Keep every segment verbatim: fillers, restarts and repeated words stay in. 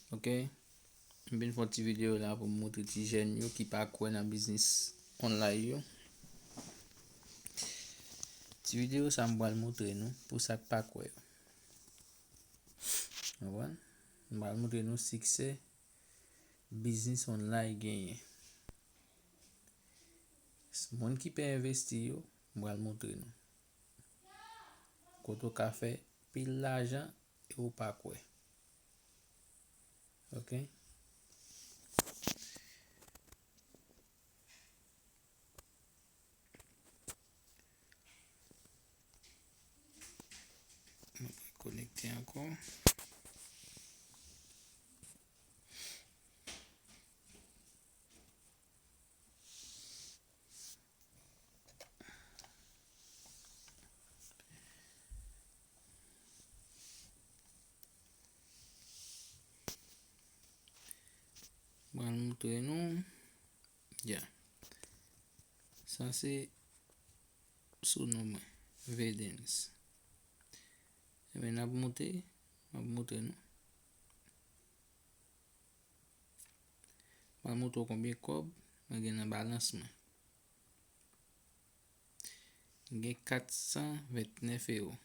Ok, m vin fè yon ti videyo la pou m montre ti jèn yo ki pa kwè nan biznis online yo. Ti videyo sa m pral montre nou pou sa k pa kwè yo. Konprann? M pral montre nou siksè biznis online genyen. Moun ki pè envesti yo, m pral montre nou. Kote w ka fè pil lajan e ou pa kwè. Ok. Mwen konekte ankò. Mwen montre nou. Ya. Sa se sou non mwen. Vedens. Ebyen, n ap monte. M ap montre nou. M ap montre w konbyen kòb mwen gen nan balans mwen. M gen kat san vennèf ewo.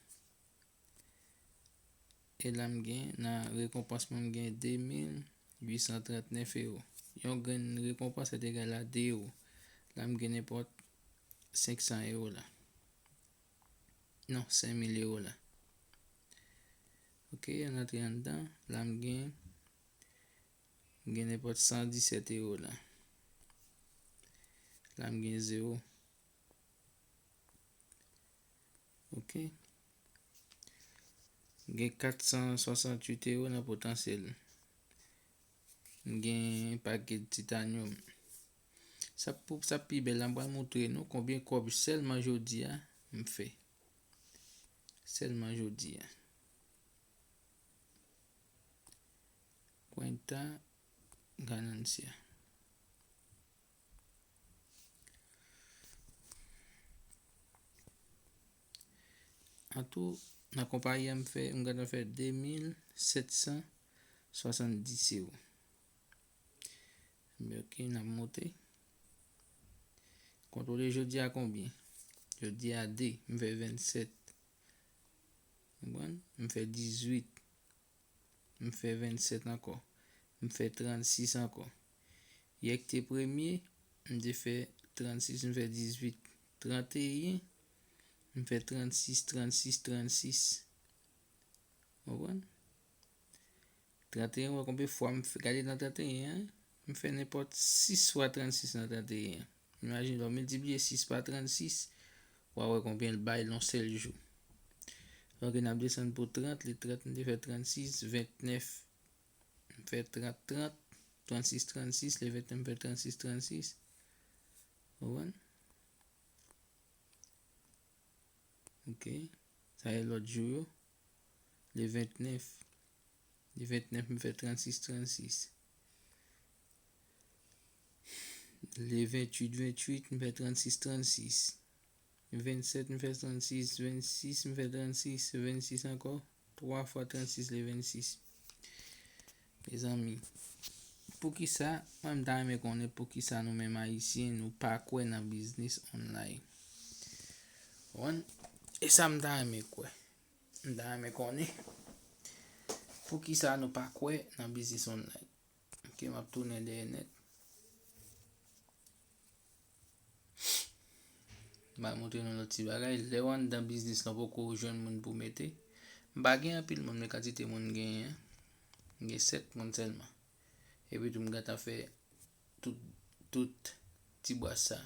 E la m gen nan rekonpans mwen, m gen de mil uit san trannèf ewo. Yon grenn rekonpans se te egal a de ewo. La m gen nenpòt senk san ewo la. Non, senk mil ewo la. Ok, ann antre anndan. La m gen, m gen nenpòt san disèt ewo la. La m gen zewo. Ok. M gen kat san swasanntuit ewo nan potansyèl. M gen pakèt titanyòm. Sa pou, sa pi bèl la, m pral montre nou konbyen kòb sèlman jodi a m fè. Sèlman jodi a. Cuenta ganancia. An tou, nan konpayi a, m fè, m gentan fè de mil sèt san swasanndis ewo. Men ok, n ap monte. Kontwole jodi a konbyen? Jodi a de, m fè vennsèt. Konprann? M fè dizuit. M fè vennsèt ankò. M fè trannsis ankò. Yè k te premye, m te fè trannsis, m fè dizuit. Tranteyen, m fè trannsis, trannsis, trannsis. Konprann? Tranteyen, wè konbyen fwa m fè, gade nan tranteyen an, m fè nenpòt sis fwa trannsis nan tranteyen an. Imajine lè w miltipliye sis pa trannsis, w a wè konbyen l bay nan yon sèl jou. Ok, n ap desann pou trant, le trant m te fè trannsis, vennèf m fè trant, trant, trannsis, trannsis, le vennèf m fè trannsis, trannsis. Konprann? Ok. Sa e lòt jou yo. Le vennèf. Le vennèf, m fè trannsis, trannsis. Le venntuit, venntuit, m fè trannsis, trannsis. Vennsèt, m fè trannsis. Vennsis, m fè trannsis. Vennsis ankò. Twa fwa trannsis, le vennsis. Mezanmi, poukisa, mwen, m ta renmen konnen poukisa nou menm Ayisyen, nou pa kwè nan biznis online. Konprann? E sa m ta renmen kwè. M ta renmen konnen poukisa nou pa kwè nan biznis online. Ok, m ap tounen dèyè nèt. M al montre nou lòt ti bagay. Lè w anndan biznis lan, poko jwenn moun pou mete. M pa gen anpil moun, men kantite moun m genyen an, m gen sèt moun sèlman. Epi tou, m gentan fè tout, tout ti bwat sa.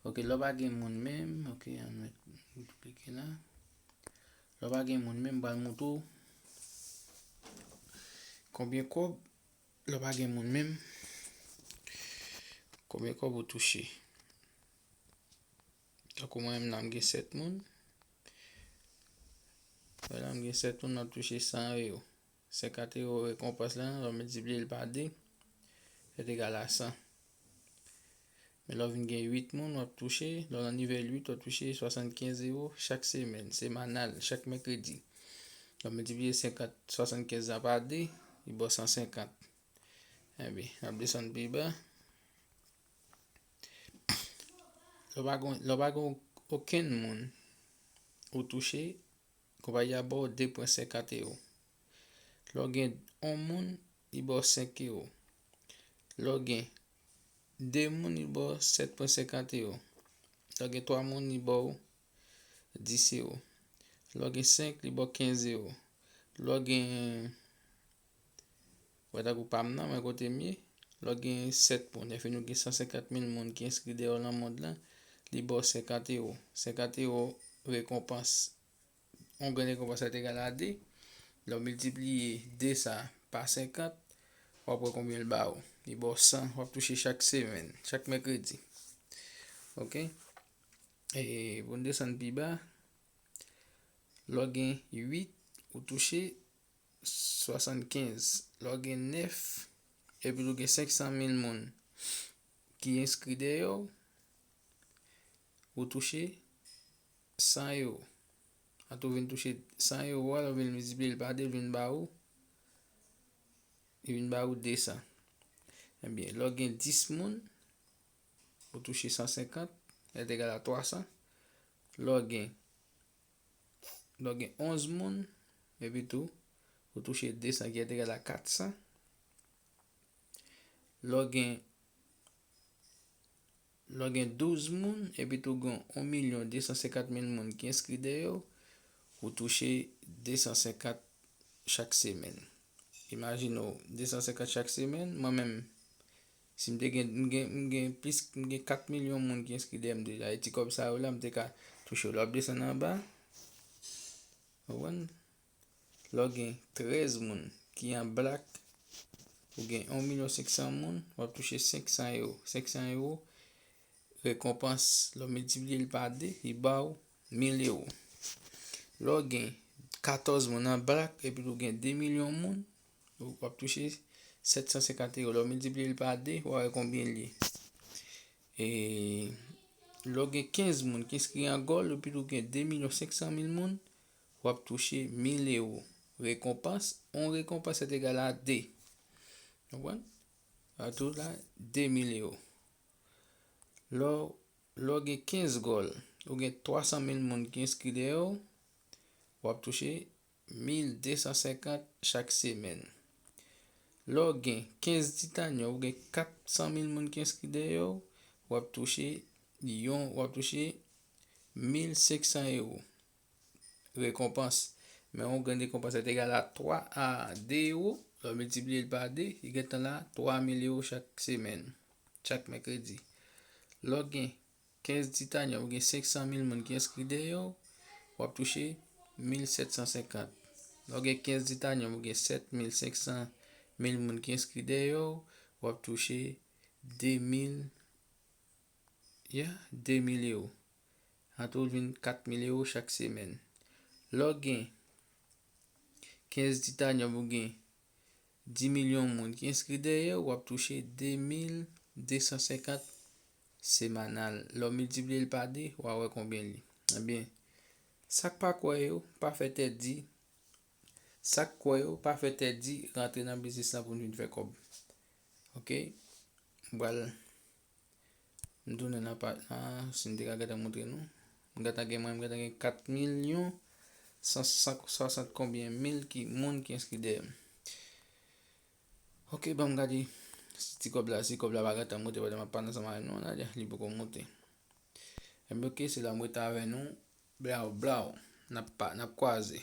Ok, lè w pa gen moun menm, ok, ann mèt, m klike la. Lè w pa gen moun menm, m pral montre w konbyen kòb, lè w pa gen moun menm, konbyen kòb ou touche. Tankou mwen menm la, m gen sèt moun. Wè la, m gen sèt moun, m ap touche san ewo. Senkant ewo rekonpans lan, lè w miltipliye l pa de, se t egal a san. Men lè w vin gen uit moun, w ap touche, lè w nan nivèl uit, w ap touche swasannkenz ewo chak semèn, semanal, chak mèkredi. Lè w miltipliye senkant, swasannkenz la pa de, li ba w san senkant. Ebyen, n ap desann pi ba. Lè w pa gen, lè w pa gen okenn moun ou touche, konpayi a ba w de pwen senkant ewo. Lè w gen yon moun, li ba w senk ewo. Lè w gen de moun, li ba w sèt pwen senkant ewo. Lè w gen twa moun, li ba w dis ewo. Lè w gen senk, li ba w kenz ewo. Lè w gen, wè tankou pa m nan, mwen kote m ye, lè w gen sèt moun, epi nou gen san senkant mil moun ki enskri dèyè w nan mond lan, li ba w senkant ewo. Senkant ewo rekonpans, yon grenn rekonpans sa te egal a de. Lè w miltipliye de sa pa senkant, w ap wè konbyen l ba w. Li ba w san, w ap touche chak semèn, chak mèkredi. Oke? E pou n desann pi ba, lè w gen uit, ou touche swasannkenz. Lè w gen nèf, epi ou gen senk san mil moun ki enskri dèyè w, ou touche san ewo. Antre w vin touche san ewo a, lè w vin miltipliye l pa de, l vin ba ou, li vin ba ou de san. Ebyen, lè w gen dis moun, ou touche san senkant, li egal a twa san. Lè w gen, lè w gen onz moun, epi tou, ou touche de san, ki egal a kat san. Lè w gen, lè w gen douz moun, epi tou gen yon milyon de san senkant mil moun ki enskri dèyè w, ou touche de san senkant chak semèn. Imajine w, de san senkant chak semèn, mwen menm, si m te gen, m gen, m gen plis, m gen kat milyon moun ki enskri dèyè m deja. E ti kòb sa yo la, m te ka touche yo. Lè w ap desann anba, w konprann? Lè w gen trèz moun ki an blak, ou gen yon milyon senk san moun, w ap touche senk san ewo. Senk san ewo, rekonpans, lè w miltipliye l pa de, li ba w mil ewo. Lè w gen katòz moun an blak, epi tou gen de milyon moun, w ap touche sèt san senkant ewo. Lè w miltipliye l pa de, w a wè konbyen l ye. E lè w gen kenz moun ki enskri an gòl, epi tou gen de milyon senk san mil moun, w ap touche mil ewo. Rekonpans, yon rekonpans se egal a de. Konprann? Sa tou la, de mil ewo. Lè w, lè w gen kenz gòl, ou gen twa san mil moun ki enskri dèyè w, w ap touche mil de san senkant chak semèn. Lè w gen kenz titanyòm, ou gen kat san mil moun ki enskri dèyè w, w ap touche yon, w ap touche mil senk san ewo. Rekonpans. Men yon grenn rekonpans, se te egal a twa a de ewo. Lè w miltipliye l pa de, li gentan la twa mil ewo chak semèn, chak mèkredi. Lè w gen kenz titanyòm, ou gen senk san mil moun ki enskri dèyè w, w ap touche mil sèt san senkant. Lè w gen kenz titanyòm, ou gen sèt mil senk san mil moun ki enskri dèyè w, w ap touche de mil, ya, de mil ewo. An tou, l vin kat mil ewo chak semèn. Lè w gen kenz titanyòm, ou gen di milyon moun ki enskri dèyè w, w ap touche de mil de san senkant semanal. Lè w miltipliye l pa de, w a wè konbyen l ye. Ebyen, sa k pa kwè yo, pa fè tèt di. Sa k kwè yo, pa fè tèt di, rantre nan biznis lan pou n vin fè kòb. Oke? M pral M tounen nan pa, ah, si m te ka gentan montre nou. M gentan gen, mwen, m gentan gen kat milyon san swasant konbyen mil ki, moun ki enskri dèyè m. Oke, ban m gade si ti kòb la, si kòb la pa gentan monte, pandan m ap pale ansanm avè nou, la, li poko monte. Ebyen, oke, se la m rete avè nou. Blaw, blaw. N ap pa, n ap kwaze.